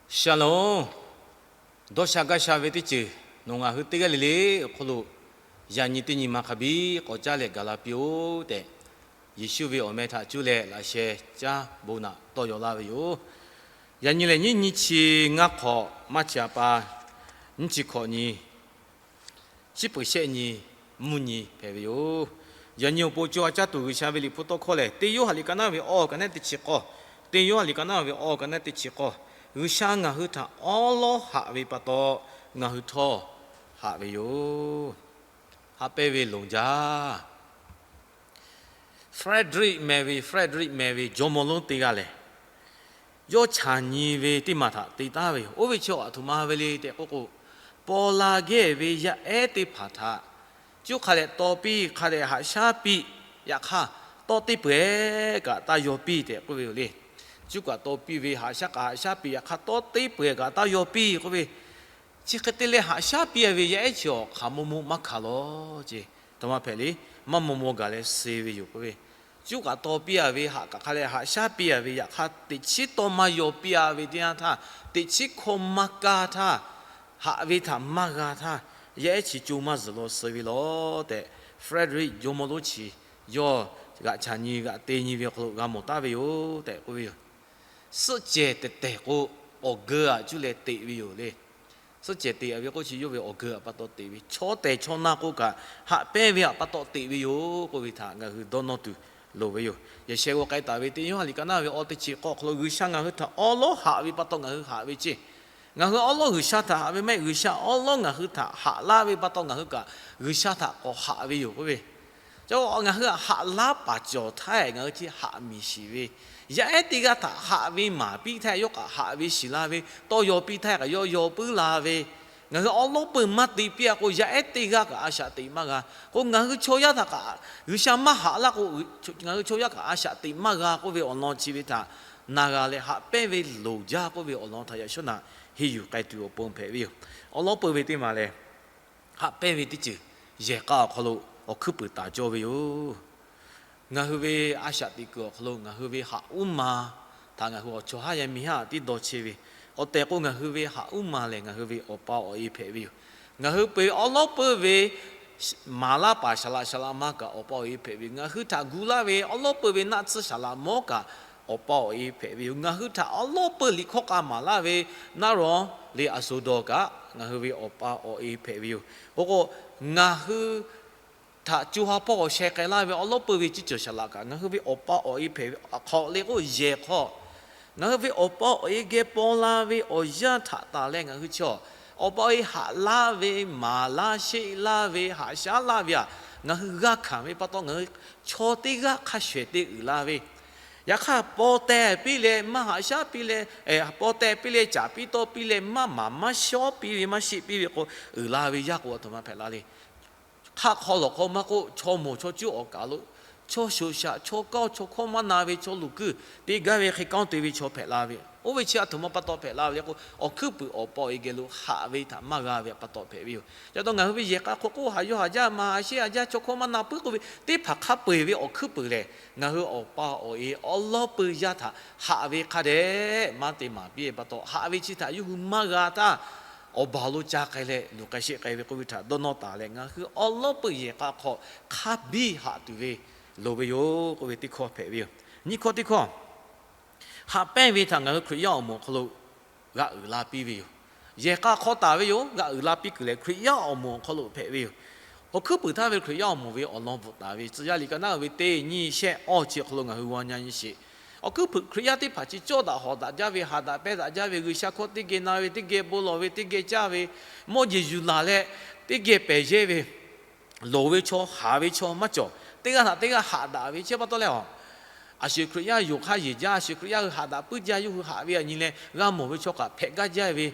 Shalom. Dawˇ sha gaˇ sha ve teˇ ceuˬ nawˬ ngaˬ hui teˇ g'aˇ le le awˬ hk'aw lo yaꞈ nyi teˇ nyi ma hk'a biˇ k'awꞈ caˉ leh gaˬ la piˇ-oˆ tehꞈ, Yeˍsuˆ ve awˬ meh htaꞈ cuˇ leh laꞈ sheh caˉ bon naꞈ tawˇ yaw laˇ ve yoˬ. Yaꞈ nyi lehˬ, nyiˇ nyi chi ngaˇ hk'awꞈ maˇ chi a pa nyiˇ chi hkawꞈ nyi chi peuˬ shehˆ nyi mvuhˇ nyi hpehꞈ ve yoˬ. Yaꞈ nyi awˬ pon co a caˇ tuˬ G'uiˬsha ve Liꞈ hpu tawˇ hkawˇ lehˬ, teˇ Yoˇhanˬ liꞈ ka naˉ ve awˬ ka naˉ teˇ chi k'awˇ, teˇ Yoˇhanˬ liꞈ ka naˉ ve awˬ ka naˉ teˇ chi k'awˇ, G'uiˬsha ngaˬ hui htaꞈ awˉ lawˉ haꞈ ve pa taw, ngaˬ hui htawˇ haꞈ ve yoˬ. Haꞈ pehnˇ ve loˍ jaˇ. Frederick meh ve, Frederick meh ve jawˇmawˇ lonˉ teˇ g'aˇ lehˬ, yawˇ chaˬ nyi ve teˇ maˬ htaꞈ te taˉ ve yoˬ. Oˇ ve chi aˬ htoꞈ ma ve le tehꞈ k'oˆ k'o, paw la gehˬ ve yaˇ ehˉ teˇ hpaˍ htaꞈ cuˇ hk'a leh taw piˇ, hk'a leh haꞈ shaˉ piˇ, yaꞈ hk'aˇ tawˇ teˇ peuˬ kaꞈ taˇ yaw piˇ tehꞈ k'oˆ ve yoˬ le. Cuˇ kaꞈ taw piˇ ve, haꞈ shaˉ kaꞈ haꞈ shaˉ piˇ, yaꞈ hk'aˇ tawˇ teˇ peuˬ kaꞈ taˇ yaw piˇ k'oˆ ve, chi hk'e te leh haꞈ shaˉ piˇ ve yaˇ ehˉ chi awˬ hk'aˬ maw maw maˇ hkanˍ lawˬ ce. Aˬ htoꞈ ma hpehꞈ le, maˇ maw maw gaˬ leh suh ve yoˬ k'oˆ ve, cuˇ kaꞈ taw piˇ a ve, haꞈ kaꞈ hk'a leh haꞈ shaˉ piˇ a ve, yaꞈ hk'aˇ teꞈ chiˉ tawˇ maˇ yaw piˇ a ve teˇ yanˇ htaˇ, teꞈ chiˉ hkawˇ maˇ kaˇ htaˇ, haꞈ ve htaꞈ maˇ g'a htaˇ, yaˇ ehˉ chi co maˇ zuhˬ law suh ve lawˬ tehꞈ, Frederick jawˇmawˇ lonˉ chi yawˇ g'aꞈ chaˬ nyi g'aꞈ te nyi ve awˬ hk'aw lo g'a mawˬ taˍ ve yoˬ tehꞈ k'oˆ ve yoˬ. Suhˆ cehˬ tehˬ tehˬ k'o, awˬ geu aꞈ cuˇ leh teꞈ ve yoˬ le. Suhˆ cehˬ teꞈ a ve k'oˆ chi yawˇ ve awˬ geu aꞈ pa taw teꞈ ve, chaw tehˬ chaw na k'o kaꞈ haꞈ pehnˇ ve aꞈ pa taw teꞈ ve yoˬ k'oˆ ve htaꞈ ngaˬ hui dawˇ nawˇ tuˬ loˍ ve yoˬ. Yaꞈ sheh g'aw k'ai taˍ ve teˇ Yoˇhanˬ liꞈ ka naˉ ve awˬ teˇ chi k'awˇ awˬ hk'aw lo G'uiˬsha ngaˬ hui htaꞈ awˉ lawˉ haꞈ ve pa taw ngaˬ hui haꞈ ve ceˇ. Ngaˬ hui awˉ lawˉ G'uiˬsha htaꞈ haꞈ ve maˇ heˆ, G'uiˬsha awˉ lawˉ ngaˬ hui htaꞈ haꞈ laˇ ve pa taw ngaˬ hui kaꞈ G'uiˬsha htaꞈ k'awꞈ haꞈ ve yoˬ k'oˆ ve. Ngaˬ hui haꞈ laˇ paˍ cawˬ htaˇ ngaˬ hui chi haꞈ miˬ shiˍ ve, yaˇ ehˉ teˇ g'aˇ htaꞈ haꞈ ve maˍ piˇ htaˇ yawˇ kaꞈ haꞈ ve shiˍ la ve, tawˇ yaw piˇ htaˇ kaꞈ yawˇ yaw puiˉ la ve, ngaˬ hui awˉ lawˉ peuˬ maˇ te piˇ a k'o, yaˇ ehˉ teˇ g'aˇ kaꞈ a shaꞈ teꞈ maˇ g'a k'o, ngaˬ hui chaw yaˇ htaꞈ kaꞈ G'uiˬsha maˇ haꞈ laˇ k'o, ngaˬ hui chaw yaˇ kaꞈ a shaꞈ teꞈ maˇ g'a k'oˆ ve awˬ lawn chi ve htaꞈ na g'a leh haꞈ pehnˇ ve loˍ jaˇ k'oˆ ve awˬ lawn htaꞈ yaꞈ shawˉ naꞈ henˇ yuˬ k'ai tuˬ awˬ pon hpehꞈ ve yoˬ. Awˉ lawˉ peuˬ ve teˇ maˬ lehˬ, haꞈ pehnˇ ve teˇ ceuˬ yehˬ k'a awˬ hk'aw lo awˬ hkuiˉ puiˍ taˍ cawˇ ve yoˬ. Ngaˬ hui ve a shaꞈ teꞈ kuiˬ awˬ hk'aw lo ngaˬ hui ve haꞈ uˉ ma htaꞈ ngaˬ hui awˬ chawˬ haˉ yaˇ miˇ haˉ tiˉ dawˇ chehˇ ve, awˬ tehˬ k'o ngaˬ hui ve haꞈ uˉ ma lehˬ ngaˬ hui ve awˬ pa awˬ e hpehꞈ ve yoˬ. Ngaˬ hui peu awˉ lawˉ peuˬ ve maˍ laˇ paˍ saˍ laꞈ saˍ laꞈ ma kaꞈ awˬ pa awˬ e hpehꞈ ve yoˬ. Ngaˬ hui htaꞈ gu laˇ ve awˉ lawˉ peuˬ ve naˆ tsuhˇ saˍ laꞈ mawˉ kaꞈ awˬ pa awˬ e hpehꞈ ve yoˬ. Ngaˬ hui htaꞈ awˉ lawˉ peuˬ liꞈ hkawˇ k'a maˍ laˇ ve naˆ rawˬ le a so dawˬ kaꞈ ngaˬ hui ve awˬ pa awˬ e hpehꞈ ve yoˬ. K'o k'o, ngaˬ hui htaꞈ co ha hpawˇ awˬ sheh k'ai laˇ ve awˉ lawˉ peuˬ ve ciˇ cawˬ saˍ laꞈ kaꞈ ngaˬ hui ve awˬ pa awˬ e hpehꞈ ve hk'awꞈ le k'o yehˬ hk'aw ngaˬ hui ve awˬ pa awˬ e geh paw la ve awˬ yanˇ htaꞈ tanˬ leh ngaˬ hui chaw awˬ pa awˬ e haꞈ laˇ ve, maˍ laˇ sheˆ laˇ ve, haꞈ shaˉ laˇ ve aꞈ, ngaˬ hui g'a hkanˍ ve pa taw ngaˬ hui chaw teˇ g'aˇ hk'a shawehˍ te uiˍ la ve, yaꞈ hk'aˇ paw teh piˇ leh maˇ haꞈ shaˉ piˇ leh, paw teh piˇ leh caˍ piˇ tawˇ piˇ leh maˇ maˍ maˇ shawˉ piˇ ve maˇ sheˆ piˇ ve k'o, uiˍ la ve yaˇ k'o aˬ htoꞈ ma hpehꞈ la le. Hk'aˆ hk'aw lawˬ hk'aw maˇ k'oˆ, chaw mawˬ chaw cuˉ awˬ kaˍ lo chaw shoˍ shaꞈ, chaw kaoˇ, chaw hkawˇ maˇ na ve, chaw luˬ kuiˇ te gaˇ ve hk'e kanˉ te ve chaw hpehꞈ la ve, oˇ ve chi aˬ htoꞈ ma pa taw hpehꞈ la ve le k'o, awˬ hkuiˉ puiˍ awˬ pa awˬ e geh lo haꞈ ve htaꞈ maˇ g'a ve pa taw hpehꞈ ve yoˬ. Ca taw ngaˬ hui ve yehˬ k'a hk'aw k'oˆ haꞈ yaw haꞈ jaˇ, maˍ haꞈ sheˆ haꞈ jaˇ, chaw hkawˇ maˇ na puiˉ k'oˆ ve teˇ hpaˍ hk'a peu eˬ ve awˬ hkuiˉ puiˍ lehˬ, ngaˬ hui awˬ pa awˬ e awˉ lawˉ peuˬ yaˇ htaꞈ haꞈ ve hk'a dehꞈ maˇ te maˍ piˇ ve pa taw, haꞈ ve chi htaꞈ yawˇ hui maˇ g'a htaˇ, awˬ baˬ lo ca k'ai leh luˬ k'ai sheˆ k'ai ve k'oˆ ve htaꞈ dawˇ nawˇ taˍ leh, ngaˬ hui awˉ lawˉ peuˬ yehˬ k'a hk'aw hk'a biˇ haꞈ tuˬ ve loˍ ve yoˬ k'oˆ ve teˇ hkawˇ hpehꞈ ve yoˬ. Nyiˇ hkawˇ teˇ hkawˇ, haꞈ pehnˇ ve htaꞈ ngaˬ hui Hkriꞈ yaˇ awˬ moˍ awˬ hk'aw lo g'a uiˍ la piˇ ve yoˬ. Yehˬ k'a hk'aw taˍ ve yoˬ. G'a uiˍ la piˇ kuiˬ lehˬ, Hkriꞈ yaˇ awˬ moˍ awˬ hk'aw lo hpehꞈ ve yoˬ. Awˬ hkuiˉ puiˍ htaˇ ve Hkriꞈ yaˇ awˬ moˍ ve awˬ lawn bvuhꞈ taˍ ve tcuh yaˇ liꞈ ka naˉ ve teˇ nyiˇ shehˆ awˇ chi awˬ hk'aw lo ngaˬ hui g'aw nyi nyi sheˍ. Awˬ hkuiˉ puiˍ Hkriꞈ yaˇ teˇ hpaˍ chi cawˇ daꞈ hawˍ daꞈ jaˇ ve, haꞈ daꞈ pehnˇ daꞈ jaˇ ve, G'uiˬsha hkawˇ teˇ geh na ve, teˇ geh bon lawˬ ve, teˇ geh caˇ ve, mawˇ jeˬ yuˬ laˬ leh teˇ geh pehˬ yehˇ ve, loˍ ve chaw, haˍ ve chaw maˇ cawˬ. Teˇ g'aˇ htaꞈ teˇ g'aˇ haꞈ daꞈ ve chi pa taw leh, a shu Hkriꞈ yaˇ yonˍ hk'aˇ yeˬ jaˇ, a shu Hkriꞈ yaˇ hui haꞈ daꞈ puiˉ jaˇ, yawˇ hui haꞈ ve aꞈ nyi leh g'a mawˬ ve chaw kaꞈ hpehꞈ gaˇ jaˇ ve,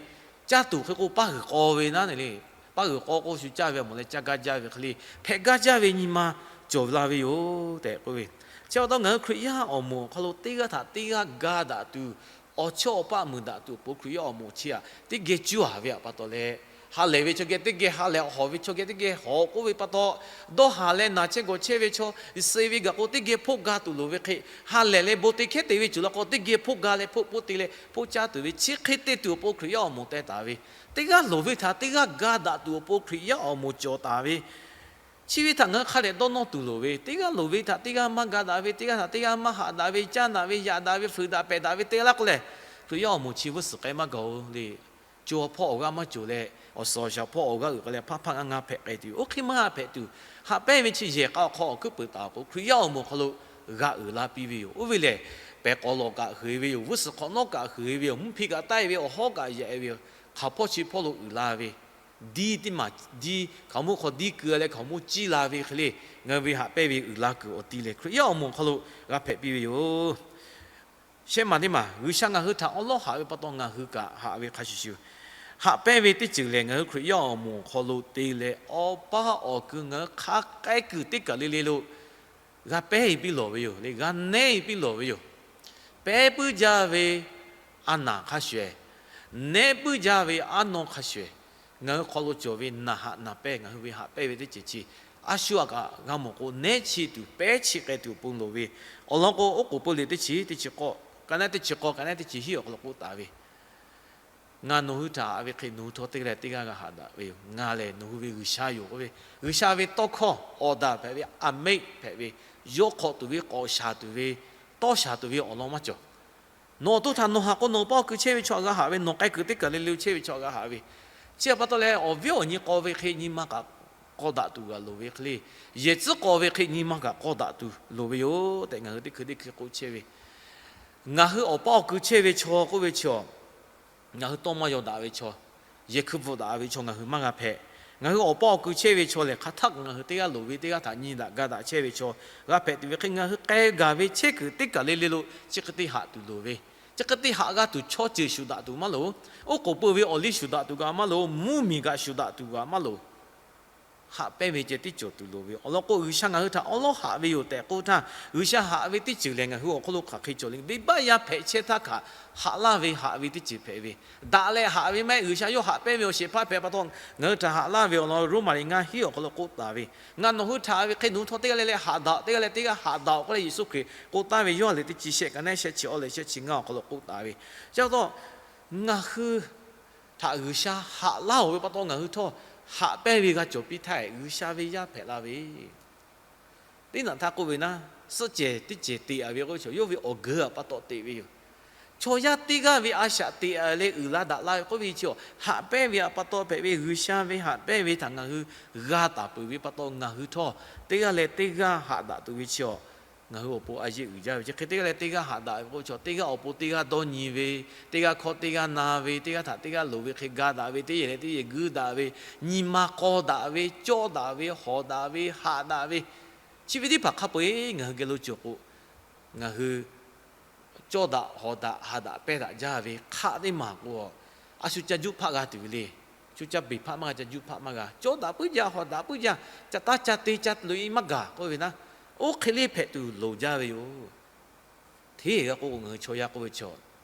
caˇ tuˬ hk'e k'o paˇ g'uiˬ k'aw ve naˉ ne le. Paˇ g'uiˬ k'aw k'o shu caˇ ve aꞈ mawˬ leh caˇ gaˇ jaˇ ve hk'e le, hpehꞈ gaˇ jaˇ ve nyi ma cawˬ la ve yoˬ tehꞈ k'oˆ ve. Chi pa taw ngaˬ hui Hkriꞈ yaˇ awˬ moˍ awˬ hk'aw lo teˇ g'aˇ htaꞈ teˇ g'aˇ ga daꞈ tuˬ, awˬ chawˇ awˬ paˆ muiˬ daꞈ tuˬ awˬ pon Hkriꞈ yaˇ awˬ moˍ chi aꞈ teˇ geh cuˇ a ve aꞈ pa taw leh, Ha lehˬ ve chaw geh teˇ geh ha lehˬ, hawˬ ve chaw geh teˇ geh hawˬ k'oˆ ve pa taw, dawˇ haˍ leh naˬ chehˇ gawˬ chehˇ ve chaw, suh ve gaˬ k'o teˇ geh hpoˆ ga tuˬ loˍ ve hk'e, ha lehˬ leh bon te hkehˉ te ve ceuˬ la k'o teˇ geh hpoˆ ga leh hpoˆ poˆ te leh hpoˆ caˇ tuˬ ve chi hk'e te tuˬ awˬ pon Hkriꞈ yaˇ awˬ moˍ teh taˍ ve, teˇ g'aˇ loˍ ve htaꞈ teˇ g'aˇ ga daꞈ tuˬ awˬ pon Hkriꞈ yaˇ awˬ moˍ cawˬ taˍ ve, chi ve htaꞈ ngaˬ hui hk'a dehꞈ dawˇ nawˇ tuˬ loˍ ve, teˇ g'aˇ loˍ ve htaꞈ teˇ g'aˇ maˇ ga daꞈ ve, teˇ g'aˇ htaꞈ teˇ g'aˇ maˇ haꞈ daꞈ ve, caˇ naꞈ ve, yaꞈ daꞈ ve, fuiˍ daꞈ pehˬ daꞈ ve te laˇ k'o lehˬ, Hkriꞈ yaˇ awˬ moˍ chi vuiˇ suhˍ k'ai maˇ gaˬ-oˬ le. Co hpawˇ awˬ g'aˇ maˇ cawˬ leh, awˬ suhˍ awˬ shaˍ hpawˇ awˬ g'aˇ uiˍ k'ai leh hpaˇ hpaˇ ngaˇ ngaˇ hpehꞈ k'ai tuˬ yoˬ. Oˇ hk'e maˇ g'a hpehꞈ tuˬ, haꞈ pehnˇ ve chi yehˬ k'a awˬ hk'aw awˬ hkuiˉ peuˍ taˍ awˬ k'o, Hkriꞈ yaˇ awˬ moˍ awˬ hk'aw lo g'a uiˍ la piˇ ve yoˬ. Oˇ ve lehˬ, pehˬ k'awꞈ lawꞈ kaꞈ huiˍ ve yoˬ. Vuiˇ suhˍ hk'awꞈ nawˉ kaꞈ huiˍ ve yoˬ. Mvuhˇ hpi kaꞈ taˆ-e ve, awˬ hawˉ kaꞈ yaꞈ-e ve yoˬ. Hk'aˬ hpawˇ chi hpawˇ lo uiˍ la ve, diˇ teˇ maˬ diˇ hkaoˍmonˇ hk'aw diˇ keu leh hkaoˍmonˇ ciˇ la ve hk'e le, ngaˬ hui ve haꞈ pehnˇ ve uiˍ la kuiˬ awˬ ti lehˬ, Hkriꞈ yaˇ awˬ moˍ awˬ hk'aw lo g'a hpehꞈ piˇ ve yoˬ. Shehˉ maˬ teˇ maˬ, G'uiˬsha ngaˬ hui htaꞈ awˉ lawˉ haꞈ ve pa taw ngaˬ hui kaꞈ haꞈ ve hk'a shuˍ shuˍ, haꞈ pehnˇ ve teˇ ceuˬ lehˬ, ngaˬ hui Hkriꞈ yaˇ awˬ moˍ awˬ hk'aw lo te leh awˬ paˇ awˬ kui ngaˬ hui hk'a k'ai kuiˬ teˇ kaˬ le le lo g'a pehˉ-e piˇ lawˬ ve yoˬ le, g'a nehˉ-e piˇ lawˬ ve yoˬ. Pehˉ puiˉ jaˇ ve a naˬ hk'a shuˍ-ehˍ, nehˉ puiˉ jaˇ ve aˉ nawˇ hk'a shuˍ-ehˍ, ngaˬ hui hk'aw lo cawˬ ve naˬ haꞈ naˬ pehˇ ngaˬ hui ve haꞈ pehnˇ ve teˇ ceuˬ chi a shu aꞈ kaꞈ g'a mawˬ k'o, nehˉ chi tuˬ pehˉ chi k'ai tuˬ awˬ pon loˍ ve. Awˬ lawn k'o, Oˉ k'oˍ pui liꞈ teˇ chi teˇ chi k'awˇ, ka naˉ teˇ chi k'awˇ, ka naˉ teˇ chi hiˉ awˬ hk'aw lo k'oˆ taˍ ve, Ngaˬ nawˬ hui htaꞈ haꞈ ve hk'e nawˬ hui htawˇ teˇ g'aˇ leh teˇ g'aˇ g'a haꞈ daꞈ ve yoˬ. Ngaˬ lehˬ nawˬ hui ve G'uiˬsha yoˬ k'oˆ ve, G'uiˬsha ve tawˇ hkawˇ awˬ daꞈ hpehꞈ ve, aˍmeˆ hpehꞈ ve, yawˇ hk'awꞈ tuˬ ve, k'awꞈ shaˍ tuˬ ve, tawˇ shaˍ tuˬ ve awˬ lawn maˇ cawˬ. Nawˬ awˬ to htaꞈ nawˬ haꞈ k'o, nawˬ paˇ awˬ kui chehˇ ve chaw htaꞈ g'a haꞈ ve, nawˬ k'ai kuiˬ teˇ kaˬ le le chehˇ ve chaw htaꞈ g'a haꞈ ve. Chi htaꞈ pa taw leh, awˬ viˉ awˬ nyi k'aw ve hk'e nyi ma kaꞈ k'aw daꞈ tuˬ g'a loˍ ve hk'e le, yehˬ tcuhˉ k'aw ve hk'e nyi ma kaꞈ k'aw daꞈ tuˬ loˍ ve yoˬ tehꞈ, ngaˬ hui teˇ hkui teˇ hkui k'oˆ chehˇ ve, ngaˬ hui awˬ paˇ awˬ kui chehˇ ve chaw k'oˆ ve chi, ngaˬ hui tawˇ maˇ yaw daꞈ ve chaw, yehˬ hkui bvuhꞈ daꞈ ve chaw ngaˬ hui maˇ g'a hpehꞈ. Ngaˬ hui awˬ paˇ awˬ kui chehˇ ve chaw lehˬ, hk'aˬ htaˆ kaꞈ ngaˬ hui teˇ g'aˇ loˍ ve, teˇ g'aˇ htaꞈ nyi daꞈ ga daꞈ chehˇ ve chaw g'a hpehꞈ tuˬ ve hk'e, ngaˬ hui k'ai gaˬ ve chehˇ kuiˬ teˇ kaˬ le le lo chi hk'e te haꞈ tuˬ loˍ ve, chi hk'e te haꞈ g'a tuˬ chaw ceuˬ shuˍ daꞈ tuˬ maˇ loˍ. Oˉ k'oˍ pui ve awˬ liˇ shuˍ daꞈ tuˬ kaꞈ maˇ loˍ. Mvuhˇmiˬ kaꞈ shuˍ daꞈ tuˬ kaꞈ maˇ loˍ. Haꞈ pehnˇ ve ceh tiˉ cawˬ tuˬ loˍ ve. Awˬ lawn k'o, G'uiˬsha ngaˬ hui htaꞈ awˉ lawˉ haꞈ ve yoˬ tehꞈ k'oˆ htaˇ, G'uiˬsha haꞈ ve teˇ ceuˬ lehˬ, ngaˬ hui awˬ hk'aw lo hk'aˬ hk'e cawˬ le. Venˇbaˆ yaˇ hpehꞈ chehˇ htaˇ hk'aˬ haꞈ laˇ ve haꞈ ve teˇ ceuˬ hpehꞈ ve, daꞈ leh haꞈ ve maˇ heˆ. G'uiˬsha yawˇ haꞈ pehnˇ ve awˬ shehˍ hpaˇ hpehꞈ pa taw, ngaˬ hui htaꞈ haꞈ laˇ ve awˬ lawn Roˉmaꞈ liꞈ ngaˇ hiˉ awˬ hk'aw lo k'oˆ taˍ ve, Ngaˬ nawˬ hui htaꞈ haꞈ ve hk'e nawˬ hui htawˇ teˇ g'aˇ leh leh haꞈ daꞈ, teˇ g'aˇ leh teˇ g'aˇ haꞈ daꞈ-oꞈ k'oˆ leh, Yeˍsuˆ Hkriꞈ k'oˆ taˍ ve Yoˇhanˬ liꞈ teˇ chi shehˆ, ka naˉ shehˆ chi awˇ leh shehˆ chi ngaˇ awˬ hk'aw lo k'oˆ taˍ ve. Chi pa taw, ngaˬ hui htaꞈ G'uiˬsha haꞈ laˇ-oˬ ve pa taw, ngaˬ hui htawˇ haꞈ pehnˇ ve g'a cawˬ piˇ htaˇ, G'uiˬsha ve yaˇ hpehꞈ la ve teˇ naꞈ htaˇ k'oˆ ve naˉ, suhˆ cehˬ teˇ cehˬ teꞈ-a ve k'oˆ ve chaw, yawˇ ve awˬ geu-a pa taw teꞈ ve yoˬ. Chaw yaˇ teˇ g'aˇ ve a shaꞈ teꞈ-a leh uiˍ la daꞈ la ve k'oˆ ve chi, haꞈ pehnˇ ve-a pa taw hpehꞈ ve, G'uiˬsha ve haꞈ pehnˇ ve htaꞈ ngaˬ hui g'a taˍ peuˬ ve pa taw, ngaˬ hui htawˇ teˇ g'aˇ leh teˇ g'aˇ haꞈ daꞈ tuˬ ve chi, ngaˬ hui awˬ pon a yeˇ uiˍ jaˇ ve chi hk'e, teˇ g'aˇ leh teˇ g'aˇ haꞈ daꞈ ve k'oˆ ve chaw, teˇ g'aˇ awˬ pon teˇ g'aˇ dawˇ nyi ve, teˇ g'aˇ hkawˇ teˇ g'aˇ na ve, teˇ g'aˇ htaꞈ teˇ g'aˇ loˍ ve hk'e ga daꞈ ve, teˇ yehˬ leh teˇ yehˬ guiˇ daꞈ ve, nyi ma k'aw daꞈ ve, cawˇ daꞈ ve, hawˍ daꞈ ve, haꞈ daꞈ ve, chi ve teˇ hpaˍ hk'a peu-eˬ ngaˬ hui geh lo cawˬ k'o, ngaˬ hui cawˇ daꞈ, hawˍ daꞈ, haꞈ daꞈ, pehˇ daꞈ jaˇ ve hk'aˆ teˇ maˬ k'o, a shu ca juˇ hpaˆ g'a tuˬ ve le. Shu ca beˬ hpaˆ maˇ g'a, ca juˇ hpaˆ maˇ g'a. Cawˇ daꞈ puiˉ jaˇ, hawˍ daꞈ puiˉ jaˇ, ca taˇ ca te ca loꞈ-e maˇ gaˬ k'oˆ ve naˉ, oˇ hk'e le hpehꞈ tuˬ loˍ jaˇ ve yoˬ. Hteˇ g'a k'oˆ k'o, ngaˬ hui chaw yaˇ k'oˆ ve chaw,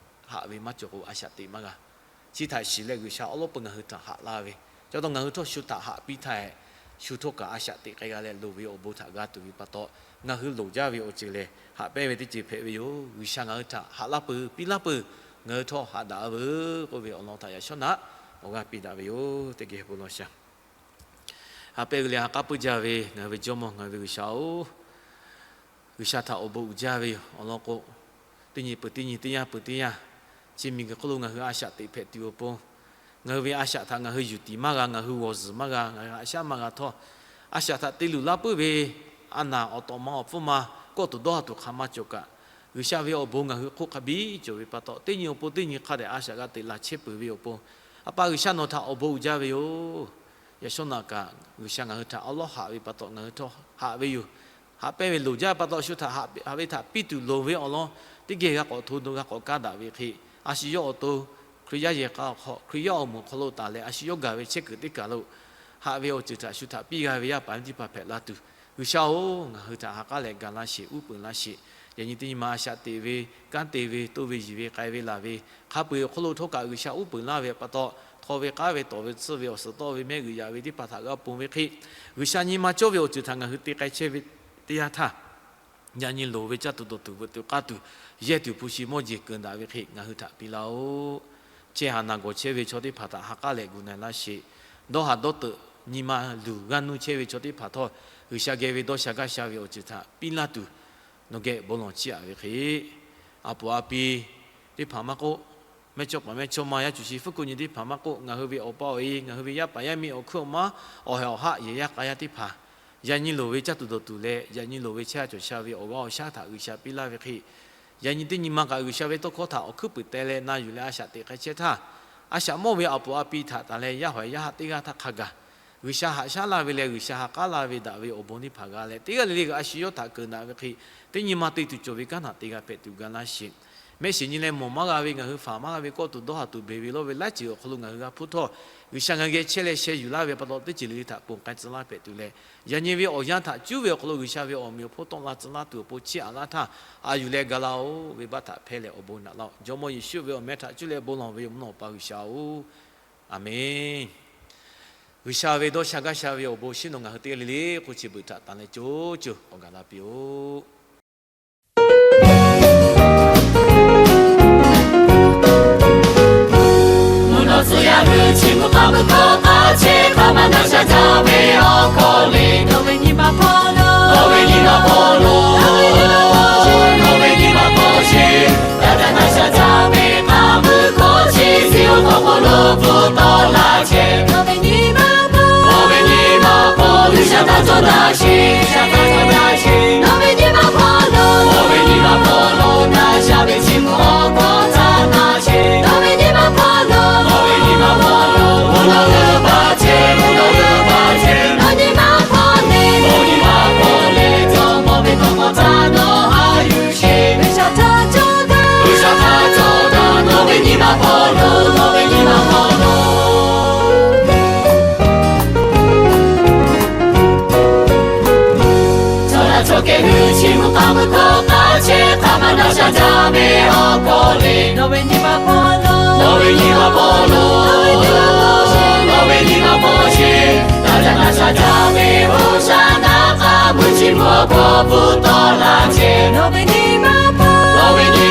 haꞈ ve maˇ cawˬ k'o a shaꞈ teꞈ maˇ g'a. Chi htaꞈ shiˍ leh G'uiˬsha awˉ lawˉ peuˬ ngaˬ hui htaꞈ haꞈ laˇ ve, chi pa taw ngaˬ hui htawˇ shu htaꞈ haꞈ piˇ htaˇ, shu htawˇ kaꞈ a shaꞈ teꞈ k'ai g'a leh loˍ ve awˬ bon htaꞈ g'a tuˬ ve pa taw, ngaˬ hui loˍ jaˇ ve awˬ ceuˬ lehˬ, haꞈ pehnˇ ve teˇ ceuˬ hpehꞈ ve yoˬ. G'uiˬsha ngaˬ hui htaꞈ haꞈ laˇ peuˬ, piˇ laˇ peuˬ, ngaˬ hui htawˇ haꞈ daꞈ-a veuˬ k'oˆ ve awˬ lawn htaꞈ yaꞈ shawˉ naꞈ awˬ g'aˇ piˇ daꞈ ve yoˬ. Teˇ geh bon lawˬ shaˍ. Ha pehˇ g'uiˬ leh ha k'aˉ puiˉ jaˇ ve ngaˬ hui ve Jawˇmawˇ, ngaˬ hui ve G'uiˬsha-oˬ, G'uiˬsha htaꞈ awˬ bon uiˍ jaˇ ve yoˬ. Awˬ lawn k'o, teˇ nyi peuˬ teˇ nyi, teˇ yanˇ peuˬ teˇ yanˇ, chi miˬguiˬ hk'oˆ lo ngaˬ hui a shaꞈ teꞈ hpehꞈ tuˬ awˬ pon, ngaˬ hui ve a shaꞈ htaꞈ ngaˬ hui yuˬ tiˍ maˇ g'a, ngaˬ hui g'awˬ zuhˬ maˇ g'a, ngaˬ hui haꞈ shaˉ maˇ g'a htawˇ, a shaꞈ htaꞈ te luˬ laˇ puiˉ ve a naˬ awˬ tawꞈ ma awˬ hpfuhˇ ma kawˆ tuˬ dawˇ ha tuˬ hk'a maˇ cawˬ kaꞈ, G'uiˬsha ve awˬ bon ngaˬ hui hk'oˆ hk'a biˇ cawˬ ve pa taw, teˇ nyi awˬ pon teˇ nyi hk'a dehꞈ a shaꞈ g'a teꞈ laˬ chehˇ peuˬ ve awˬ pon, A pa G'uiˬsha nawˬ htaꞈ awˬ bon uiˍ jaˇ ve yoˬ. Yaꞈ shawˉ naꞈ kaꞈ G'uiˬsha ngaˬ hui htaꞈ awˉ lawˉ haꞈ ve pa taw ngaˬ hui htawˇ haꞈ ve yoˬ. Haꞈ pehnˇ ve loˍ jaˇ ve pa taw shu htaꞈ haꞈ ve htaꞈ piˇ tuˬ loˍ ve awˬ lawn teˇ geh g'a k'awꞈ hto, g'a k'awꞈ kaˉ daꞈ ve hk'e, a shu yawˇ awˬ to Hkriꞈ yaˇ yehˬ k'a awˬ hk'aw, Hkriꞈ yaˇ awˬ moˍ awˬ hk'aw lo taˍ leh a shu yawˇ gaˬ ve chehˇ kuiˬ teˇ kaˬ lo haꞈ ve awˬ ceuˬ htaꞈ shu htaꞈ piˇ g'a ve yaˇ paˍ teˇ hpaˍ hpehꞈ la tuˬ, G'uiˬsha-oˬ, ngaˬ hui htaꞈ ha k'aˉ leh ga laˇ sheˍ, uˉ peunˍ laˇ sheˍ. Yaꞈ nyi teˇ nyi ma a shaꞈ teꞈ ve, kanˉ te ve, toˇ ve yiˬ ve, k'ai ve laˬ ve, hk'a peu-eˬ awˬ hk'aw lo htawˇ kaꞈ G'uiˬsha uˉ peunˍ laˇ ve pa taw, k'aw ve k'aˉ ve tawˍ ve tsuhˇ ve awˬ suhˍ tawˆ ve mehˆ g'uiˬ yaꞈ ve teˇ hpaˍ htaꞈ g'a ponˬ ve hk'e, G'uiˬsha nyi ma cawˇ ve awˬ ceuˬ htaꞈ ngaˬ hui te k'ai chehˇ ve teˇ yanˇ htaˇ, yaꞈ nyi loˍ ve caˇ tuˬ dawˬ tuˬ veuꞈ tuˬ k'aˇ tuˬ, yehˇ tuˬ hpu shi mawˇ jeˬ keunˍ daꞈ ve hk'e ngaˬ hui htaꞈ piˇ laˇ-oˆ. Chehˇ haˍ naˬ gawˬ chehˇ ve chaw teˇ hpaˍ htaꞈ ha k'aˉ leh gu na-e laˇ sheˍ. Dawˇ haˍ dawˇ teuꞈ nyi ma luˬ g'aˇ nuˇ chehˇ ve chaw teˇ hpaˍ htawˇ, G'uiˬsha geh ve dawˇ sha gaˇ sha ve awˬ ceuˬ htaꞈ piˇ laˇ tuˬ, nawˬ geh bon lawˬ chiˇ aꞈ ve hk'e, a poˍ a pi teˇ hpaˍ maˇ k'oˆ, mehˇchawˇ paˍ mehˇchawˇma yaˇ cuˬ shi fuˉ kuˆ nyi teˇ hpaˍ maˇ k'oˆ, ngaˬ hui ve awˬ pa awˬ e, ngaˬ hui ve yaˇ paˍ yaˇ miˇ awˬ hkuiˉ awˬ maˉ, awˬ heh awˬ haˆ yehˬ yaˇ k'a yaˇ teˇ hpaˍ, yaꞈ nyi loˍ ve caˇ tuˬ dawˬ tuˬ leh yaꞈ nyi loˍ ve chehˇ sha cawˬ sha ve awˬ g'aˇ awˬ shaˉ htaꞈ G'uiˬsha piˇ laˇ ve hk'e, yaꞈ nyi teˇ nyi ma kaꞈ G'uiˬsha ve tawˇ hkawˇ htaꞈ awˬ hkuiˉ puiˍ teh leh na yuˬ leh a shaꞈ teꞈ k'ai chehˇ htaˇ, a shaꞈ mawˇ ve a poˍ a pi htaꞈ tanˬ leh yaˇ hawˍ yaˇ haˆ teˇ g'aˇ htaˇ hk'a gaˬ G'uiˬsha haꞈ shaˉ laˇ ve leh G'uiˬsha ha k'aˉ laˇ ve daꞈ ve awˬ bon teˇ hpaˍ g'a leh, teˇ g'aˇ le le kaꞈ a shu yawˇ htaꞈ keunˍ daꞈ ve hk'e, teˇ nyi ma te tuˬ cawˬ ve kanˉ htaꞈ te g'a hpehꞈ tuˬ ga laˇ sheˍ. Mehˆ shiˍ nyi leh mawˬ maˇ g'a ve ngaˬ hui faˍ maˇ g'a ve kawˆ tuˬ dawˇ haˍ tuˬ beˬ ve lawˇ ve laiˉ ceuˬ awˬ hk'aw lo ngaˬ hui g'a hpuˇ htawˇ, G'uiˬsha ngaˬ hui geh chehˇ leh sheh yuˬ laˇ ve pa taw, teˇ ceuˬ le le htaꞈ ponˬ k'ai tcuh laˇ hpehꞈ tuˬ leh, yaꞈ nyi ve awˬ yanˇ htaꞈ cuˉ ve awˬ hk'aw lo G'uiˬsha ve awˬ meꞈ awˬ hponˇ tawˆ la tcuh laˇ tuˬ awˬ pon chiˇ aꞈ laˇ htaˇ, a yuˬ leh ga laˇ-oˆ. Venˇbaˆ htaꞈ hpehˇ leh awˬ bon naꞈ laˇ-oˆ. Jawˇmawˇ Yeˍsuˆ ve awˬ meh htaꞈ cuˇ leh bon lawˬ ve yoˬ mvuhˇ naw Awˬ pa G'uiˬsha-oˬ, Aˍmenˇ. G'uiˬsha ve dawˇ sha gaˇ sha ve awˬ bon shinˉ nawˬ ngaˬ hui teˇ g'aˇ le le k'oˆ chi beuꞈ htaꞈ tanˬ leh co co k'awꞈ gaˬ la piˇ-oˆ. Mvuhˇ naw tcuh yaˇ hui chi mvuhˇ hk'aˇ mvuhˇ hkawˇ k'aꞈ chehˇ hk'a ma na sha jaˇ ve awˬ hkawˇ le, nawˬ ve nyi ma hpawˇ lo, nawˬ ve nyi ma hpawˇ lo, nawˬ ve nyi ma hpawˇ sheˍ. Yaˇ htaꞈ na sha jaˇ ve k'aˇ mvuhˇ hkawˇ chi Ziˍonˍ awˬ hk'aw lo bvuhꞈ tawˆ laˇ chehˇ. Nawˬ ve nyi ma hpawˇ, nawˬ ve nyi ma hpawˇ G'uiˬsha htaꞈ cawˬ daꞈ sheˍ, G'uiˬsha htaꞈ cawˬ daꞈ sheˍ. Nawˬ ve nyi ma hpawˇ lo, nawˬ ve nyi ma hpawˇ lo na sha ve chi mvuhˇ hkawˇ htaꞈ na sheˍ. Nawˬ ve nyi ma hpawˇ lo, nawˬ ve nyi ma hpawˇ lo, mvuhˇ naw g'uiˬ baˬ chehˇ, mvuhˇ naw g'uiˬ baˬ chehˇ. Nawˬ nyi ma hpawˇ le, nawˬ nyi ma hpawˇ le, jawˇmawˇ ve tawˇ hkawˇ htaꞈ nawˬ haꞈ yuˬ sheˍ. G'uiˬsha htaꞈ cawˬ daꞈ, G'uiˬsha htaꞈ cawˬ daꞈ, nawˬ ve nyi ma hpawˇ lo, nawˬ ve nyi ma hpawˇ lo. Chaw yaˇ chaw kehˬ hui chi mvuhˇ hk'aˇ mvuhˇ hkawˇ k'aꞈ chehˇ hk'a ma na sha jaˇ ve awˬ hkawˇ le, nawˬ ve nyi ma hpawˇ lo, nawˬ ve nyi ma hpawˇ lo, nawˬ ve nyi ma hpawˇ sheˍ. Yaˇ htaꞈ na sha jaˇ ve Hoˍsaˍnaˆ k'aˇ mvuhˇ chi mvuhˇ awˬ hkawˇ bvuhꞈ tawˆ laˇ chehˇ. Nawˬ ve nyi ma hpawˇ, nawˬ ve nyi